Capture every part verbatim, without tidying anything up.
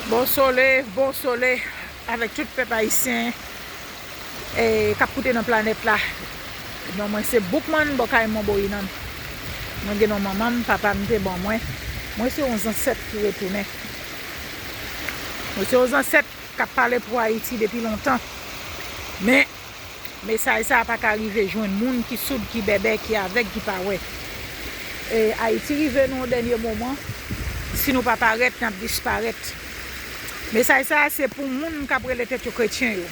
Bon sole, bon sole avèk tout pèp ayisyen, e, k ap koute nan planèt la. Non mwen se Boukman, bò kay Monboyinann. Mwen gen non manman m, papa m te ban mwen. Mwen se yon zansèt ki retounen. Mwen se yon zansèt k ap pale pou Ayiti depi lontan. Men, mesaj sa a pa ka rive jwenn moun ki soud, ki bèbè, ki avèg, ki pa wè. E, Ayiti rive nan yon dènye moman. Si nou pa parèt, n ap disparèt. Mesaj sa a se pou moun k ap rele tèt yo kretyen yo.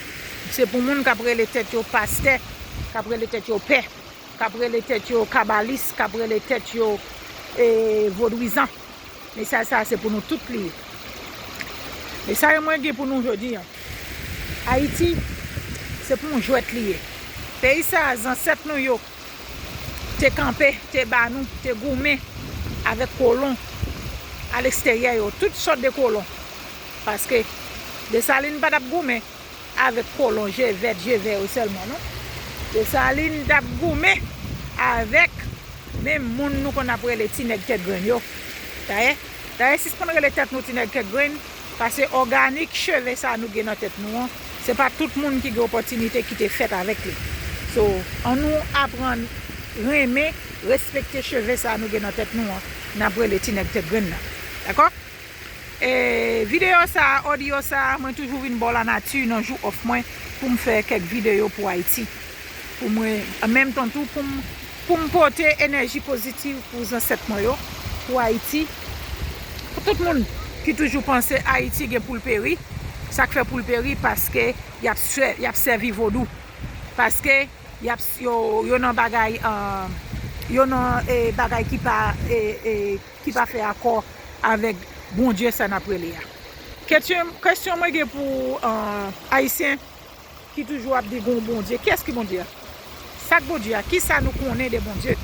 Se pou moun k ap rele tèt yo pastè, k ap rele tèt yo pè, k ap rele tèt yo kabalis, k ap rele tèt yo, e, vodwizan. Mesaj sa a se pou nou tout li ye. Mesaj mwen gen pou nou jodi a. Ayiti, se pa yon jwèt li ye. Peyi sa a, zansèt nou yo te kanpe, te ba nou, te goumen avèk kolon aleksteryè yo, tout sòt de kolon. Paske Desalin pa t ap goumen avèk kolon je vèt, je vè yo sèlman, non. Desalin t ap goumen avèk menm moun nou konn ap rele ti nèg tèt grenn yo. Dayè, dayè, sispann rele tèt nou ti nèg tèt grenn, paske òganik cheve sa nou gen nan tèt nou an, se pa tout moun ki gen opòtinite ki te fèt avèk li. So, ann nou aprann renmen, respekte cheve sa nou gen nan tèt nou an, n ap rele ti nèg tèt grenn nan. Dakò? E, videyo sa a, odyo sa a, mwen toujou vin bò lanati nan jou òf mwen pou m fè kèk videyo pou Ayiti. Pou mwen, an menm tan tou, pou m, pou m pote enèji pozitiv pou zansèt mwen yo, pou Ayiti, pou tout moun ki toujou panse Ayiti gen pou l peri, sa k fè pou l peri, paske y ap sè-, y ap sèvi vodou, paske y ap, yo, yo nan bagay, eh, yo nan, eh, bagay ki pa, eh, eh, ki pa fè akò avèk Bondye sa n ap rele a. Kesyon, kesyon mwen gen pou, eh, Ayisyen ki toujou ap di gen yon Bondye. Kiyès ki Bondye a? Sa k Bondye a? Kisa nou konnen de Bondye?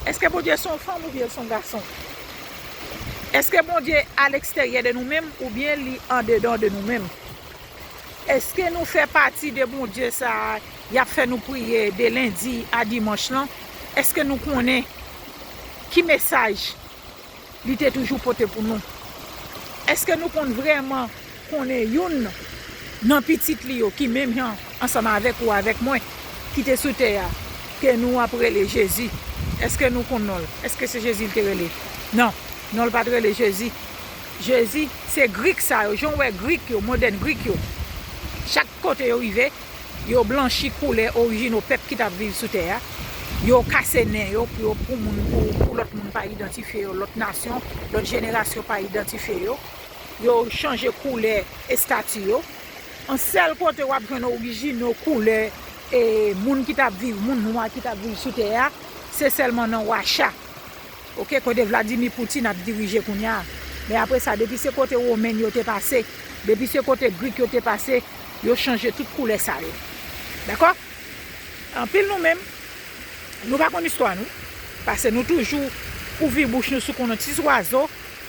Èske Bondye se yon fanm oubyen se yon gason? Èske Bondye aleksteryè de nou menm oubyen li andedan de nou menm? Èske nou fè pati de Bondye sa a y ap fè nou priye de lendi a dimanch lan? Èske nou konnen ki mesaj li te toujou pote pou nou? Èske nou konn vrèman konnen youn nan pitit li yo ki menm jan ansanm avèk ou, avèk mwen, ki te sou tè a, ke nou ap rele Jezi? Èske nou konn non l? Èske se Jezi l te rele? Non, non l pa t rele Jezi. Jezi, se Grik sa yo, jan w wè Grik yo, modèn Grik yo, chak kote yo rive, yo blanchi koulè orijinal pèp ki t ap viv sou tè a. Yo kase nen yo pou yo, pou moun, pou, pou lòt moun pa idantifye yo, lòt nasyon, lòt jenerasyon pa idantifye yo. Yo chanje koulè estati yo. Yon sèl kote w ap jwenn orijinal koulè, e, moun ki t ap viv, moun nwa ki t ap viv sou tè a, se sèlman nan Wacha. Oke, kote Vladimir Putin ap dirije kounye a. Men apre sa, depi se kote Women yo te pase, depi se kote Grik yo te pase, yo chanje tout koulè sa yo. Dakò? Anpil nou menm, nou pa konn istwa nou. Paske nou toujou ouvri bouch nou sou konn yon ti zwazo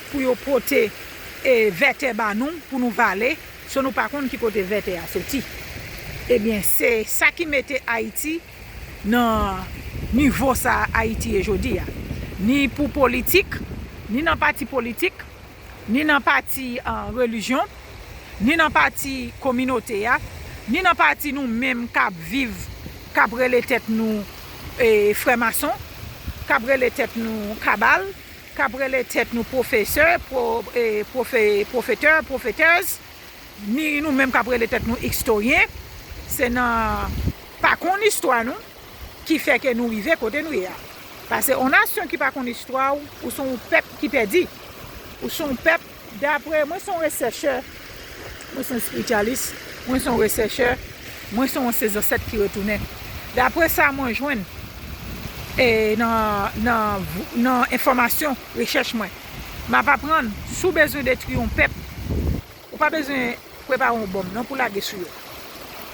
pou yo pote, e, vètè ba nou, pou nou vale. So nou pa konn ki kote vètè a soti. Ebyen, se sa ki mete Ayiti nan nivo sa Ayiti ye jodi a. Ni pou politik, ni nan pati politik, ni nan pati, ah, relijyon, ni nan pati kominote a, ni nan pati nou menm k ap viv, k ap rele tèt nou, e, frè mason, k ap rele tèt nou kabal, k ap rele tèt nou pwofesè, pwo-, e, pwofe-, pwofetè, pwofetèz, ni nou menm k ap rele tèt nou istoryen, se nan pa konn istwa nou ki fè ke nou rive kote nou ye a. Paske yon nasyon ki pa konn istwa w, ou se yon pèp ki pèdi. Ou se yon pèp, dapre, mwen se yon resèchè, mwen se yon espiryalis, mwen se yon resèchè, mwen se yon se zansèt ki retounen. Dapre sa mwen jwenn, e, nan, nan, nan enfòmasyon, rechèch mwen, m ap aprann, si w bezwen detwi yon pèp, ou pa bezwen prepare yon bonm non pou lage sou yo.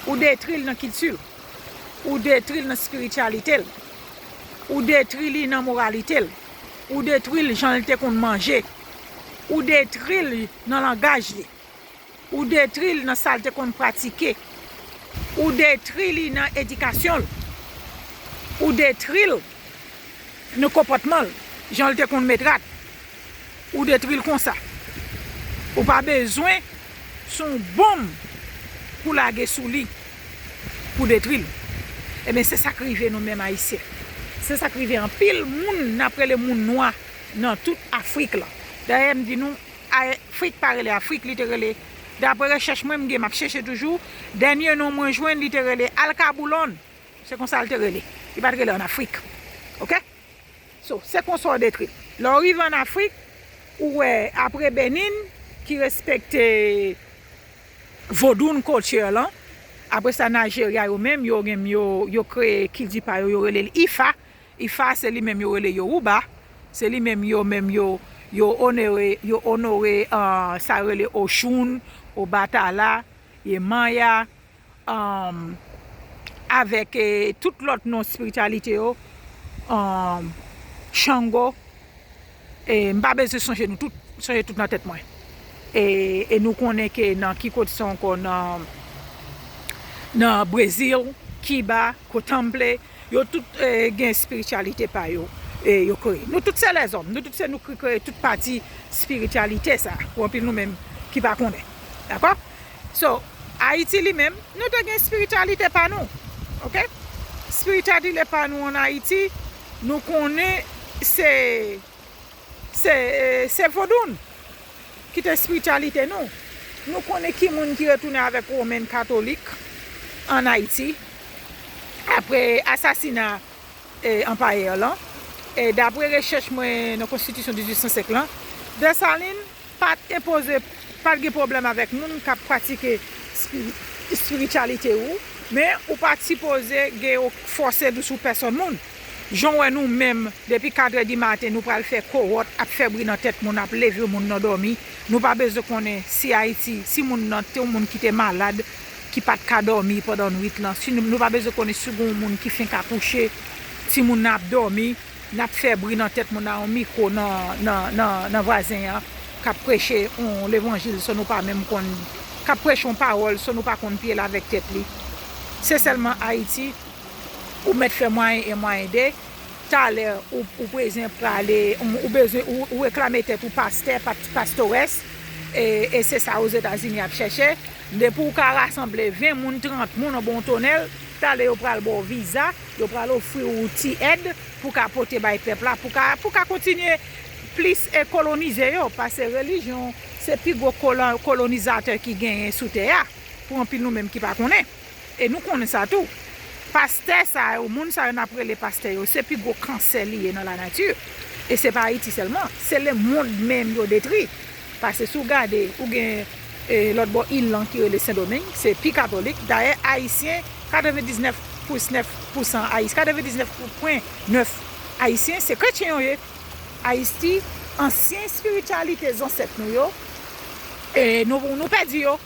Ou detwi l nan kilti l. Ou detwi l nan espirityalite l. Ou detwi li nan moralite l. Ou detwi l jan l te konn manje. Ou detwi l nan langaj li. Ou detwi l nan sa l te konn pratike. Ou detwi li nan edikasyon l. Ou detwi l nan konpòtman l, jan l te konn met rad. Ou detwi l konsa. Ou pa bezwen se yon bonm pou lage sou li pou detri l. Ebyen, se sa k rive nou menm Ayisyen. Se sa k rive anpil moun n ap rele moun nwa nan tout Afrik la. Dayè, m di nou, Afrik pa rele Afrik, li te rele, dapre rechèch mwen, m gen, m ap chèche toujou, dènye non mwen jwenn, li te rele Alkaboulon. Se konsa l te rele. Li pa t rele ann Afrik. Oke? So, se konsa w detri l. Lè w rive ann Afrik, ou wè, apre Benin, ki respekte vodoun culture lan, apre sa, Nigeria yo menm, yo gen, yo, yo kreye kilti pa yo, yo rele l Ifa. Ifa, se li menm yo rele Yoruba. Se li menm yo, menm yo, yo onore, yo onore, ah, sa yo rele Oshun, Obatala, Yemaya, um, avèk, eh, tout lòt non espirityalite yo, um, Shango, eh, m pa bezwen sonje nou tout, sonje tout nan tèt mwen. E, e nou konnen ke nan ki kote sa ankò, nan, nan Brezil, Kiba, Kotample, yo tout, eh, gen espirityalite pa yo, eh, yo kreye. Nou tout se lèzòm, nou tout se nou ki kreye tout pati espirityalite sa, pou anpil nou menm ki pa konnen. Dakò? So, Ayiti li menm, nou te gen espirityalite pa nou. Oke? Espirityalite pa nou ann Ayiti, nou konnen se, se, se vodoun ki te espirityalite nou. Nou konnen ki moun ki retounen avèk Women Katolik ann Ayiti apre asasina, eh, anpayè lan. E dapre rechèch mwen nan konstitisyon dizuit san senk lan, Desalin pa t enpoze, pa t gen pwoblèm avèk moun k ap pratike espiri-, espirityalite ou, men ou pa t sipoze gen fòse sou pèsòn moun. Jan w wè nou menm, depi katrè di maten, nou pral fè kowòt, ap fè bri nan tèt moun, ap leve moun nan dòmi. Nou pa bezwen konnen si Ayiti, si moun nan te yon moun ki te malad, ki pa t ka dòmi pandan nwit lan. Si nou, nou pa bezwen konnen si gen yon moun ki fenk akouche, timoun nan ap dòmi, n ap fè bri nan tèt moun nan, yon mikwo nan, nan, nan, nan vwazen an, k ap preche yon levanjil san nou pa menm konn, k ap preche yon pawòl san nou pa konn pye l avèk tèt li. Se sèlman Ayiti, ou mèt fè mwayen e mwayen de, talè ou, ou prezan prale, ou, ou bezwen, ou, ou reklame tèt ou pastè, pa-, pastorès, e, e se sa Ozetazini ap chèche. Depi ou ka rasanble ven moun, trant moun anba yon tonèl, talè yo pral ba w viza, yo pral ofri w ti èd pou w ka pote bay pèp la, pou w ka, pou w ka kontinye plis e kolonize yo, paske relijyon se pi gwo kolon-, kolonizatè ki genyen sou tè a, pou anpil nou menm ki pa konnen. E nou konnen sa tou. Pastè sa yo, moun sa yo n ap rele pastè yo, se pi gwo kansè li ye nan lanati. E se pa Ayiti sèlman, se lemonn menm yo detwi. Paske si w gade, ou gen, e, lòt bò il lan ki rele Sendomeng, se pi katolik. Dayè, Ayisyen, katrevendiznèf pwen nèf pousan Ayis-, katrevendiznèf pwen nèf Ayisyen, se kretyen yo ye. Ayiti, ansyen espirityalite zansèt nou yo, e nou, nou pèdi yo.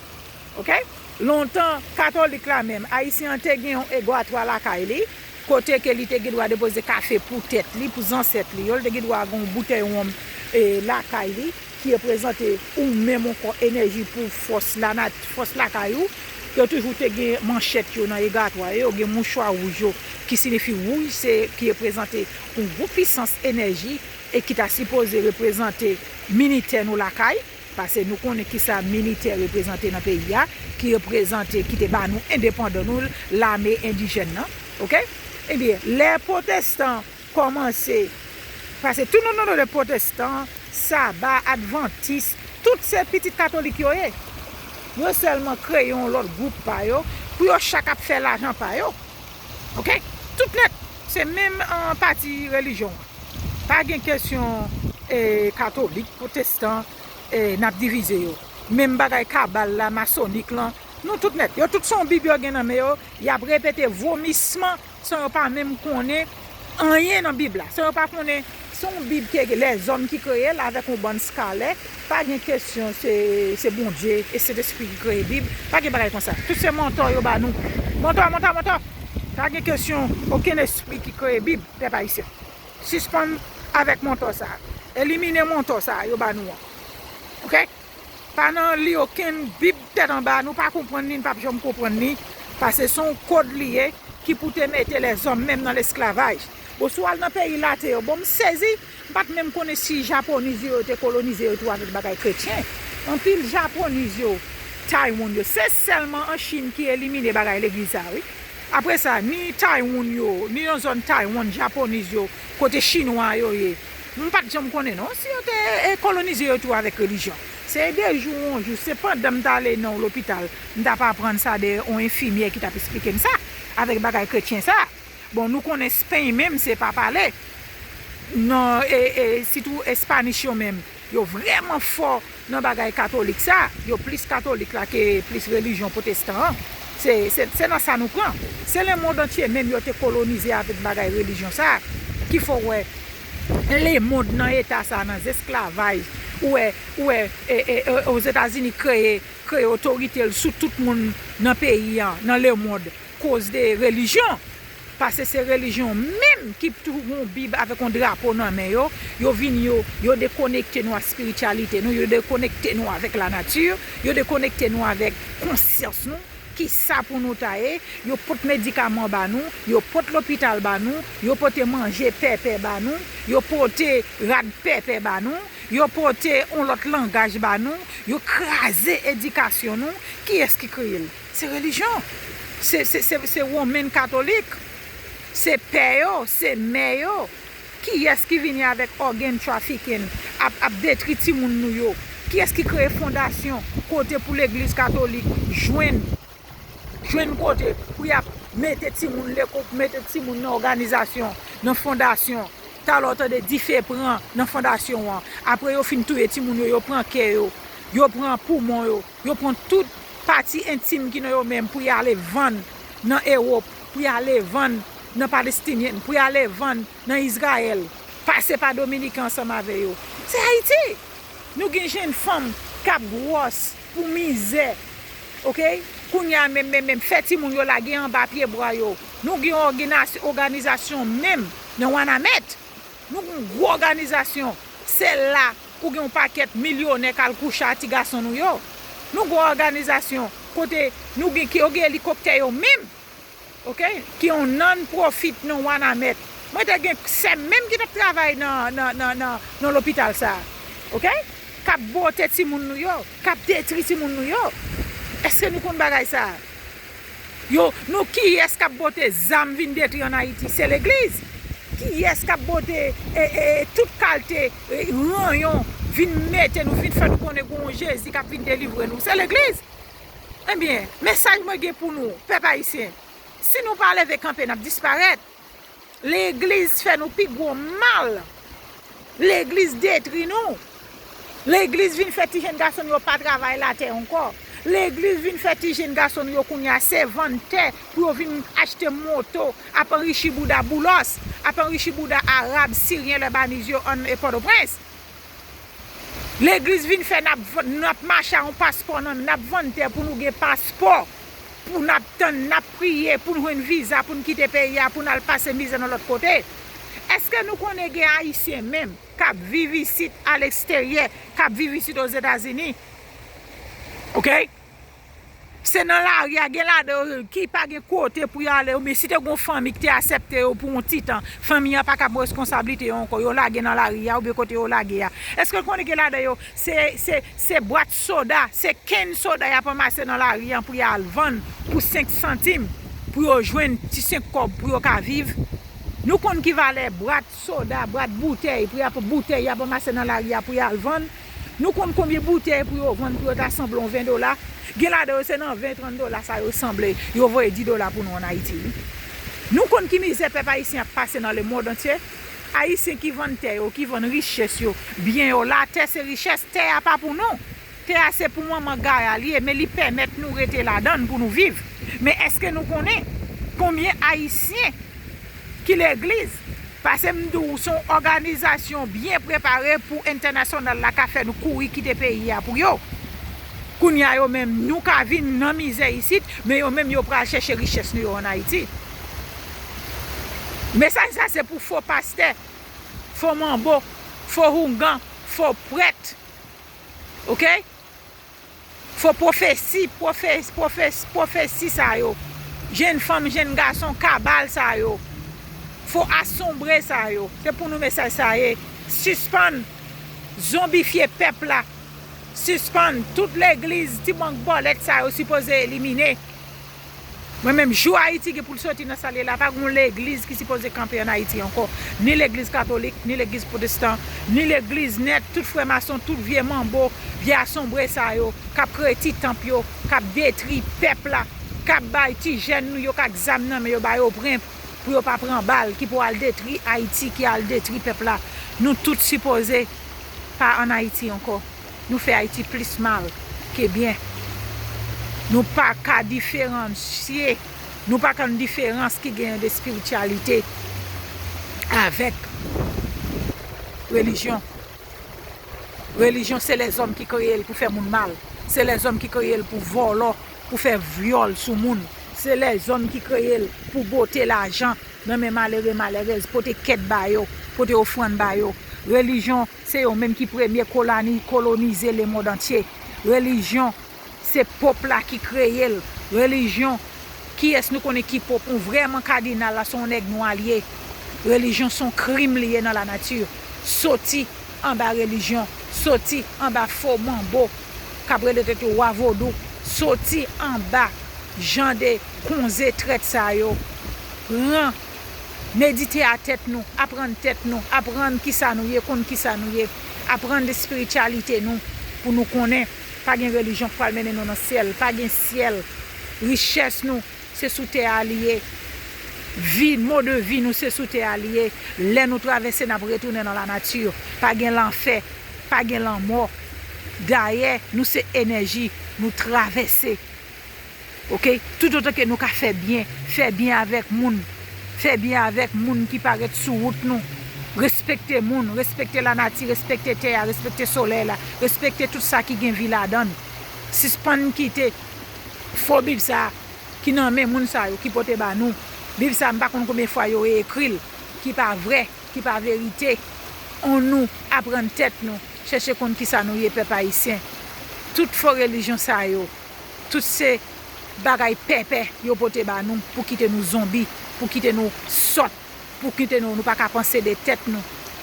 Oke? Lontan, katolik la menm, Ayisyen an te gen yon egwatwa lakay li, kote ke li te gen dwa depoze kafe pou tèt li, pou zansèt li yo, li te gen dwa gen yon boutèy wonm, e, lakay li, ki reprezante ou menm ankò enèji pou fòs la nat-, fòs lakay ou. Yo toujou te gen manchèt yo nan egwatwa yo, yo gen mouchwa wouj yo, ki siyifi wouj, se, ki reprezante yon gwo pisans enèji e ki ta sipoze reprezante militè nou lakay. Paske nou konnen kisa militè reprezante nan peyi a, ki reprezante, ki te ba nou endepandan nou, lame endijèn nan, oke? Ebyen, lè pwotestan kòmanse, paske tout nou, nou, nou de pwotestan, saba, advantis, tout se pitit katolik yo ye. Yo sèlman kreye yon lòt gwoup pa yo, pou yo chak ap fè lajan pa yo. Oke? Tout nèt, se menm, ah, pati relijyon an. Pa gen kesyon, e, katolik, pwotestan, e, n ap divize yo. Menm bagay kabal la, masonik lan, nou tout nèt. Yo tout se yon bib yo gen nan men yo, y ap repete vomisman san yo pa menm konnen anyen nan bib la. San yo pa konnen, se yon bib ke lèzòm ki kreye l avèk yon bann skalè. Pa gen kesyon se, se Bondye e Sentespri ki kreye bib. Pa gen bagay konsa. Tout se mantò yo ba nou. Mantò, mantò, mantò. Pa gen kesyon okenn espri ki kreye bib, pèp ayisyen. Sispann avèk mantò sa. Elimine mantò sa yo ba nou an. Oke? Pa nan li okenn bib tèt anba, nou pa konprann li, n p ap janm konprann li, paske se yon kòd li ye ki pou te mete lèzòm menm nan lesklavaj. Oswa al nan peyi late yo. Bon, m sezi, m pa t menm konnen si Japoniz yo, yo te kolonize yo tou avèk bagay kretyen. Anpil Japoniz yo, Taiwan yo, se sèlman an Chin ki elimine bagay legliz sa, wi. Apre sa, ni Taiwan yo, ni nan zòn Taiwan, Japoniz yo, kote Chinwa yo ye, m pa t janm konnen non si yo te, e, kolonize yo tou avèk relijyon. Se de jou yon jou, se pandan m t ale nan yon lopital, m t ap aprann sa de yon enfimyè ki t ap esplike m sa, avèk bagay kretyen sa. Bon, nou konnen Spen menm, se pa pale. Non, e, e, sitou Espanish yo menm, yo vrèman fò nan bagay katolik sa. Yo plis katolik la ke plis relijyon pwotestan an. Se, se, se nan sa nou pran. Se lemonn antye menm yo te kolonize avèk bagay relijyon sa. Ki fè w wè lemonn nan eta sa, nan esklavaj. Ou wè, ou wè, e, e, e, Ozetazini kreye, kreye otorite l sou tout moun nan peyi an, nan lemonn, koz de relijyon. Paske se relijyon menm ki tou yon bib avèk yon drapo nan men yo, yo vin yo, yo dekonekte nou ak espirityalite nou, yo dekonekte nou avèk lanati, yo dekonekte nou avèk konsyans nou. Kisa pou nou ta ye? Yo pot medikaman ba nou, yo pot lopital ba nou, yo pote manje pèpè ba nou, yo pote rad pèpè ba nou, yo pote yon lòt langaj ba nou, yo kraze edikasyon nou. Kiyès ki kreye l? Se relijyon. Se, se, se, se Women Katolik. Se pè yo, se mè yo. Kiyès ki vini avèk organ trafficking, ap, ap detri timoun nou yo? Kiyès ki kreye fondasyon kote pou legliz katolik jwenn, jwenn kote pou y ap mete timoun lekòl, mete timoun nan òganizasyon, nan fondasyon? Talè w tande dife pran nan fondasyon an. Apre yo fin touye timoun yo, yo pran kè yo, yo pran poumon yo, yo pran tout pati entim ki nan yo menm pou y ale vann nan Ewòp, pou y ale vann nan Palestinyen, pou y ale vann nan Izrayèl, pase pa Dominiken ansanm avè yo. Se Ayiti. Nou gen jenn fanm k ap gwòs pou mizè. Oke? Kounye a menm, menm, menm, fè timoun yo lage anba pye bwa yo. Nou gen òginas-, òganizasyon menm nan Wanament. Nou gen yon gwo òganizasyon. Se la ou gen yon pakèt milyonè k al kouche a ti gason nou yo. Nou gen yon òganizasyon kote nou gen, ki yo gen elikoptè yo menm. Oke? Ki yon non-profit nan Wanament. Mwen te gen sè m menm ki t ap travay nan, nan, nan, nan, nan lopital sa a. Oke? K ap bote timoun nou yo, k ap detri timoun nou yo. Èske nou konn bagay sa a? Yo, nou, kiyès k ap bote zam vin detri ann Ayiti? Se legliz. Kiyès k ap bote, e, e, tout kalte, e, ranyon vin mete nou, vin fè nou konnen gen yon Jezi k ap vin delivre nou? Se legliz. Ebyen, mesaj mwen gen pou nou, pèp ayisyen. Si nou pa leve kanpe, n ap disparèt. Legliz fè nou pi gwo mal. Legliz detri nou. Legliz vin fè ti jenn gason nou yo pa travay latè ankò. Legliz vin fè ti jenn gason nou yo kounye a se vann tè pou yo vin achte moto, ap anrichi bouda Boulos, ap anrichi bouda Arab, Siryen, Lebaniz yo ann, e, Pòtoprens. Legliz vin fè n ap vann, n ap mache a yon paspò nan men, n ap vann tè pou nou gen paspò, pou n ap tann, n ap priye pou n jwenn viza, pou n kite peyi a, pou n al pase mizè nan lòt kote. Èske nou konnen gen Ayisyen menm k ap viv isit aleksteryè, k ap viv isit Ozetazini? Oke? Se nan lari a, gen ladan yo ki pa gen kote pou y ale, oubyen si te gen yon fanmi ki te aksepte yo pou yon ti tan, fanmi an pa kab pran reskonsablite yo ankò, yo lage nan lari a, oubyen kote yo lage a. Èske w konnen gen ladan yo, se, se, se bwat soda, se kenn soda y ap ranmase nan lari an pou y al vann pou senk santim, pou yo jwenn ti senk kòb pou yo ka viv? Nou konn ki valè bwat soda, bwat boutèy, pou y ap, boutèy y ap ranmase nan lari a pou y al vann. Nou konn konbyen boutèy pou yo vann pou yo ta sanble yon ven dola? Gen ladan yo se nan ven, trant dola sa yo sanble, yo voye dis dola pou nou ann Ayiti, wi. Nou konn ki mizè pèp ayisyen ap pase nan lemonn antye? Ayisyen ki vann tè yo, ki vann richès yo, byen yo, latè se richès, tè a pa pou nou. Tè a se pou manman Gaya li ye, men li pèmèt nou rete ladan l pou nou viv. Men èske nou konnen konbyen Ayisyen ki legliz? Paske m di w, se yon òganizasyon byen prepare pou entènasyonal la ka fè nou kouri kite peyi a pou yo. Kounye a yo menm, nou ka vin nan mizè isit, men yo menm yo pral chèche richès nou yo ann Ayiti. Mesaj sa se pou fo pastè, fo manbo, fo houngan, fo prèt. Oke? Fo pwofesi, pwofes-, pwofes-, pwofesi sa yo. Jenn fanm, jenn gason, kabal sa yo. Fo asonbre sa yo. Se pou nou mesaj sa ye. Sispann zonbifye pèp la. Sispann tout legliz ti bank bòlèt sa yo sipoze elimine. Mwen menm, jou Ayiti gen pou l soti nan sa l ye la, pa gen yon legliz ki sipoze kanpe ann Ayiti ankò. Ni legliz katolik, ni legliz pwotestan, ni legliz nèt, tout frè mason, tout vye manbo, vye asonbre sa yo, k ap kreye ti tanp yo, k ap detri pèp la, k ap bay ti jèn nou yo k ak zam nan men yo, ba yo pren pou yo pa pran bal, ki pou al detri Ayiti, ki al detri pèp la. Nou tout sipoze pa ann Ayiti ankò. Nou fè Ayiti plis mal ke byen. Nou pa ka diferansye, nou pa konn diferans ki genyen de espirityalite avèk relijyon. Relijyon, se lèzòm ki kreye l pou fè moun mal. Se lèzòm ki kreye l pou vòlò, pou fè vyòl sou moun. Se lèzòm ki kreye l pou bote lajan nan men malere, malerèz, pote kèt ba yo, pote ofrann ba yo. Relijyon, se yo menm ki premye koloni-, kolonize lemond antye. Relijyon, se pòp la ki kreye l. Relijyon, kiyès nou konnen ki pòp? Ou vrèman kadinal la, se yon nèg nwa l ye. Relijyon se yon krim li ye nan lanati. Soti anba relijyon, soti anba fo manbo k ap rele tèt yo wa vodou, soti anba jan de konze trèt sa yo. Pran, medite a tèt nou, aprann tèt nou, aprann kisa nou ye, konn kisa nou ye, aprann espirityalite nou, pou nou konnen pa gen relijyon k pral mennen nou nan syèl, pa gen syèl. Richès nou, se sou tè a li ye. Vi, mode vi nou, se sou tè a li ye. Lè nou travèse, n ap retounen nan lanati. Pa gen lanfè, pa gen lanmò. Dayè, nou se enèji, nou travèse. Oke? Toutotan ke nou ka fè byen, fè byen avèk moun. Fè byen avèk moun ki parèt sou wout nou. Respekte moun, respekte lanati, respekte tè a, respekte solèy la, respekte tout sa ki gen vi ladan l. Sispann kite fo Bib sa a ki nan men moun sa yo ki pote ba nou. Bib sa a, m pa konn konbyen fwa yo ekri l, ki pa vrè, ki pa verite. Annou aprann tèt nou, chèche konn kisa nou ye, pèp ayisyen. Tout fo relijyon sa yo, tout se bagay pèpè yo pote ba nou pou kite nou zonbi, pou kite nou sòt, pou kite nou, nou pa ka panse de tèt nou,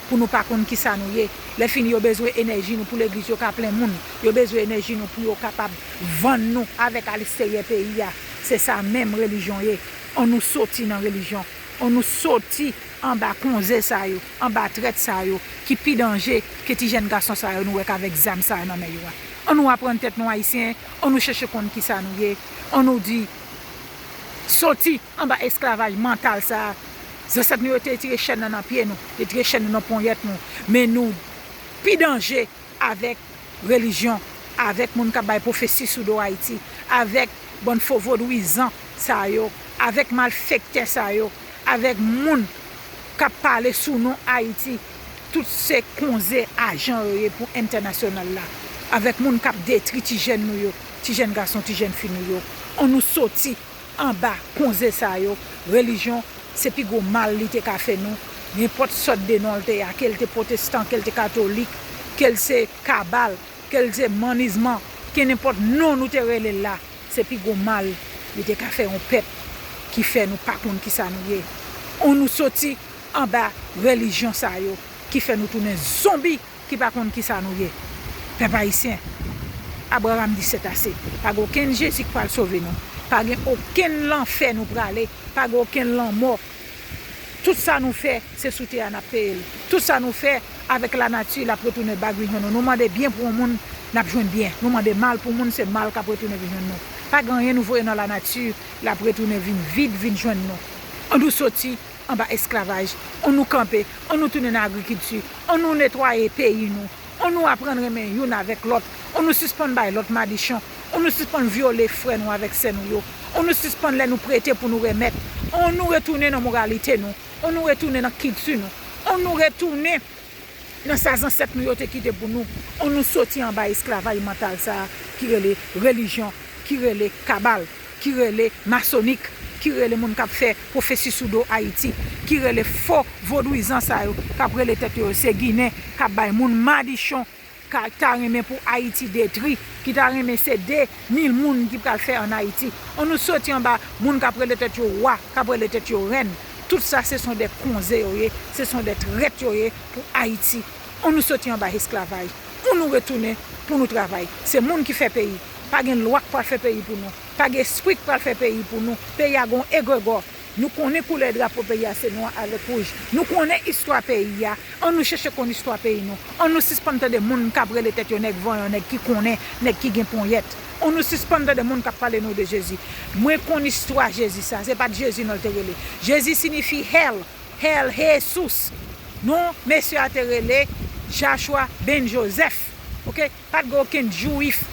pou nou pa konn kisa nou ye. Lè fini, yo bezwen enèji nou pou legliz yo ka plen moun. Yo bezwen enèji nou pou yo kapab vann nou avèk aliksteryè peyi a. Se sa menm relijyon ye. Annou soti nan relijyon. Annou soti anba konze sa yo, anba trèt sa yo, ki pi danje ke ti jèn gason sa yo nou wè k avèk zam sa yo nan men yo a. Annou aprann tèt nou, ayisyen, annou chèche konn kisa nou ye, annou di, soti anba esklavaj mantal sa a. Zansèt nou yo te tire chèn nan nan pye nou, te tire chèn nan nan ponyèt nou, men nou pi danje avèk relijyon, avèk moun k ap bay pwofesi sou do Ayiti, avèk bann fo vodouyizan sa yo, avèk malfektè sa yo, avèk moun k ap pale sou non Ayiti. Tout se konze ajan yo ye pou entènasyonal la, avèk moun k ap detri ti jèn nou yo, ti jèn gason, ti jèn fi nou yo. Annou soti anba konze sa yo. Relijyon, se pi gwo mal li te ka fè nou. Nenpòt sòt de non l te a, ke l te pwotestan, ke l te katolik, ke l se kabal, ke l se mannizman, ke nenpòt non nou te rele l la, se pi gwo mal li te ka fè yon pèp ki fè nou pa konn kisa nou ye. Annou soti anba relijyon sa yo ki fè nou tounen zonbi ki pa konn kisa nou ye. Pèp ayisyen, Abraram di sètase. Pa gen okenn Jezi k pral sove nou. Pa gen okenn lanfè nou prale. Pa gen okenn lanmò. Tout sa nou fè, se sou tè a n ap peye l. Tout sa nou fè avèk lanati, l ap retounen ba vin jwenn nou. Nou mande byen pou yon moun, n ap jwenn byen. Nou mande mal pou moun, se mal k ap retounen vin jwenn nou. Pa gen anyen nou voye nan lanati, l ap retounen vin vid, vin jwenn nou. Annou soti anba esklavaj. Annou kanpe. Annou tounen nan agrikilti. Annou netwaye peyi nou. Annou aprann renmen youn avèk lòt. Annou sispann bay lòt madichon. Annou sispann vyole frè nou avèk sè nou yo. Annou sispann lè nou prete pou nou remèt. Annou retounen nan moralite nou. Annou retounen nan kilti nou. Annou retounen nan sa zansèt nou yo te kite pou nou. Annou soti anba esklavaj mantal sa a ki rele relijyon, ki rele kabal, ki rele masonik, ki rele moun k ap fè pwofesi sou do Ayiti, ki rele fo vodouyizan sa yo k ap rele tèt yo se Ginen, k ap bay moun madichon, k ta renmen pou Ayiti detri, ki ta renmen se de mil moun ki pral fè ann Ayiti. Annou soti anba moun k ap rele tèt yo wa, k ap rele tèt yo rèn. Tout sa, se son de konze yo ye, se son de trèt yo ye pou Ayiti. Ann nou soti anba esklavaj. Ann nou retounen pou nou travay. Se moun ki fè peyi. Pa gen lwa k pral fè peyi pou nou. Pa gen espri k pral fè peyi pou nou. Peyi a gon egregò. Nou konnen koulè drapo peyi a se nwa avèk wouj. Nou konnen istwa peyi a. Ann nou chèche konn istwa peyi nou. Ann nou sispann tande moun k ap rele tèt yo nèg vanyan, nèg ki konnen, nèg ki gen ponyèt. Ann nou sispann tande moun k ap pale nou de Jezi. Mwen konn istwa Jezi sa. Se pa t Jezi non l te rele. Jezi siyifi hèl. Hèl, Jesus. Non mesye a te rele Joshua Ben Joseph. Oke? Pa t gen okenn Jwif.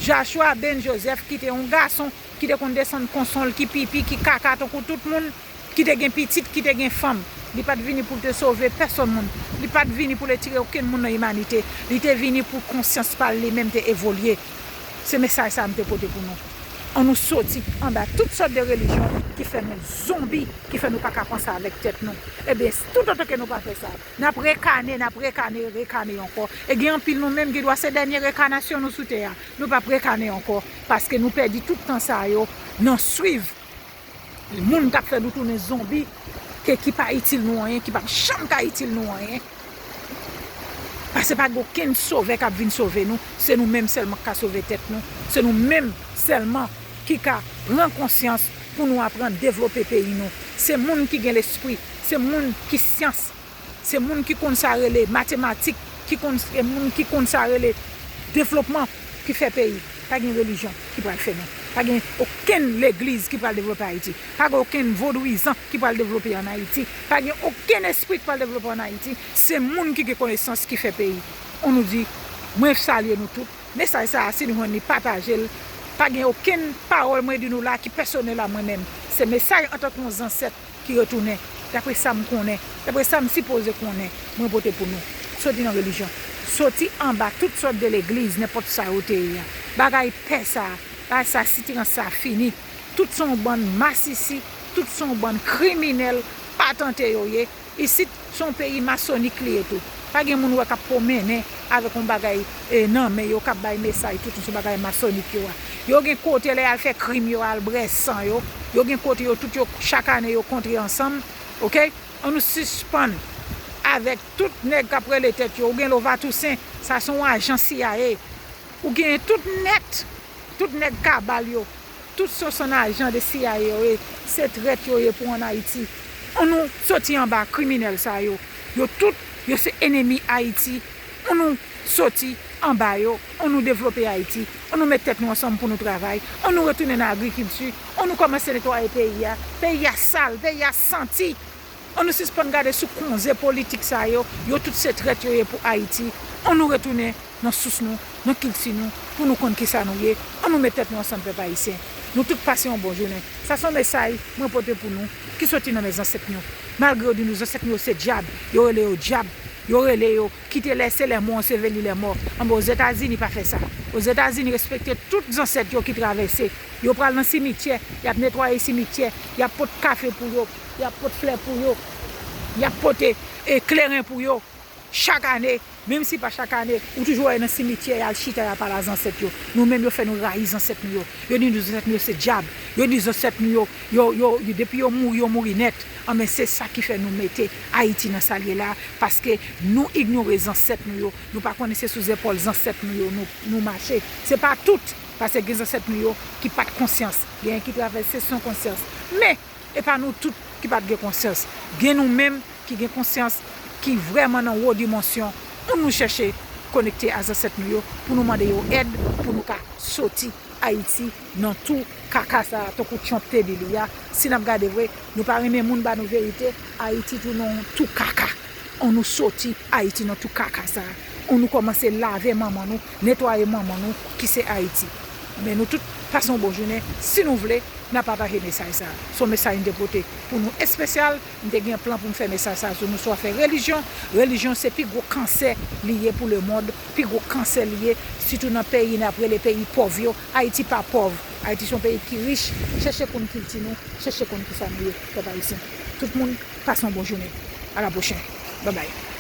Joshua Ben Joseph ki te yon gason ki te konn desann konsonl, ki pipi, ki kaka tankou tout moun, ki te gen pitit, ki te gen fanm. Li pa t vini pou l te sove pèsonn moun. Li pa t vini pou l retire okenn moun nan imanite. Li te vini pou konsyans pa l li menm te evolye. Se mesaj sa a m te pote pou nou. Ann nou soti anba tout sòt de relijyon ki fè nou zonbi, ki fè nou pa ka panse avèk tèt nou. Ebyen, toutotan ke nou pa fè sa, n ap rekane, n ap rekane, rekane ankò. E gen anpil nou menm gen dwa se dènye rekanasyon nou sou tè a. Nou p ap rekane ankò, paske nou pèdi tout tan sa yo nan swiv moun k ap fè nou tounen zonbi, ke ki pa itil nou anyen, ki p ap janm ka itil nou anyen. Paske pa gen okenn sovè k ap vin sove nou. Se nou menm sèlman k ka sove tèt nou. Se nou menm sèlman ki ka pran konsyans pou nou aprann devlope peyi nou. Se moun ki gen lespri, se moun ki syans, se moun ki konn sa rele matematik, ki konn, se moun ki konn sa rele devlopman ki fè peyi. Pa gen relijyon ki pral fè nou. Pa gen okenn legliz ki pral devlope Ayiti. Pa gen okenn vodouyizan ki pral devlope ann Ayiti. Pa gen okenn espri ki pral devlope ann Ayiti. Se moun ki gen konesans ki fè peyi. Ann nou di, mwen salye nou tout. Mesaj sa a, si nou jwenn li, pataje l. Pa gen okenn pawòl mwen di nou la ki pèsonèl a mwen menm. Se mesaj antanke yon zansèt ki retounen. Daprè sa m konnen, daprè sa m sipoze konnen, mwen pote pou nou. Soti nan relijyon. Soti anba tout sòt de legliz, nenpòt sa yo te ye a. Bagay pè sa a, bagay sa, sitirans sa a fini. Tout se yon bann masisi, tout se yon bann kriminèl, patante yo ye. Isit, se yon peyi masonik li ye tou. Pa gen moun ou wè k ap pwomennen avèk yon bagay, e, nan men yo, k ap bay mesaj tout se bagay masonik yo a. Yo gen kote lè y al fè krim yo, al bwè san yo. Yo gen kote yo tout yo, chak ane yo kontre ansanm. Oke? Ann nou sispann avèk tout nèg k ap rele tèt yo. Ou gen Lova Toussaint, sa se yon ajan C I A. Ou gen tout nèt, tout nèg kabal yo. Tout se yon bann ajan de C I A yo ye, se trèt yo ye pou ann Ayiti. Ann nou soti anba kriminèl sa yo. Yo tout, yo se enemi Ayiti. Ann nou soti anba yo. Ann nou devlope Ayiti. Ann nou met tèt nou ansanm pou nou travay. Ann nou retounen nan agrikilti. Ann nou kòmanse netwaye peyi a. Peyi a sal, peyi a santi. Ann nou sispann gade sou konze politik sa yo, yo tout se trèt yo ye pou Ayiti. Ann nou retounen nan sous nou, nan kilti nou, pou nou konn kisa nou ye. Ann nou met tèt nou ansanm, pèp ayisyen. Nou tout pase yon bon jounen. Sa se yon mesaj mwen pote pou nou, ki soti nan men zansèt nou. Malgre yo di nou zansèt nou yo se dyab, yo rele yo dyab, yo rele yo kite lèse lèmò anseveli lèmò. Anben, Ozetazini pa fè sa. Ozetazini respekte tout zansèt yo ki travèse. Yo pral nan simityè, y ap netwaye simityè, y ap pot kafe pou yo, y ap pot flè pou yo, y ap pote, e, kleren pou yo. Chak ane, menm si pa chak ane, ou toujou wè yo nan simityè, y al chita, y al pale a zansèt yo. Nou menm, yo fè nou rayi zansèt nou yo. Yo di nou zansèt nou yo se dyab. Yo di zansèt nou yo, yo, yo, yo, depi yo mouri, yo mouri nèt. Anben, se sa ki fè nou mete Ayiti nan sa l ye la, paske nou inyore zansèt nou yo. Nou pa konnen se sou zepòl zansèt nou yo nou, nou mache. Se pa tout, paske gen zansèt nou yo ki pa t konsyans. Genyen ki travèse san konsyans. Men, e pa nou tout ki pa t gen konsyans. Gen nou menm ki gen konsyans, ki vrèman nan wo dimansyon. Ann nou chèche konekte a zansèt nou yo pou nou mande yo èd, pou nou ka soti Ayiti nan tou kaka sa a, tankou Trump te di li a. Si n ap gade vre, nou pa renmen moun ba nou verite, Ayiti tounen yon tou kaka. Ann nou soti Ayiti nan tou kaka sa a. Ann nou kòmanse lave manman nou, netwaye manman nou, ki se Ayiti. Men nou tout pase yon bon jounen. Si nou vle, n a pataje mesaj sa a. Se yon mesaj m te pote pou nou espesyal. M te gen plan pou m fè mesaj sa a sou nou sou afè relijyon. Relijyon se pi gwo kansè li ye pou lemonn, pi gwo kansè li ye, sitou nan peyi n ap rele peyi pòv yo. Ayiti pa pòv. Ayiti se yon peyi ki rich. Chèche konn kilti nou, chèche konn kisa nou ye, pèp ayisyen. Tout moun, pase yon bon jounen. A la pwochèn. Babay.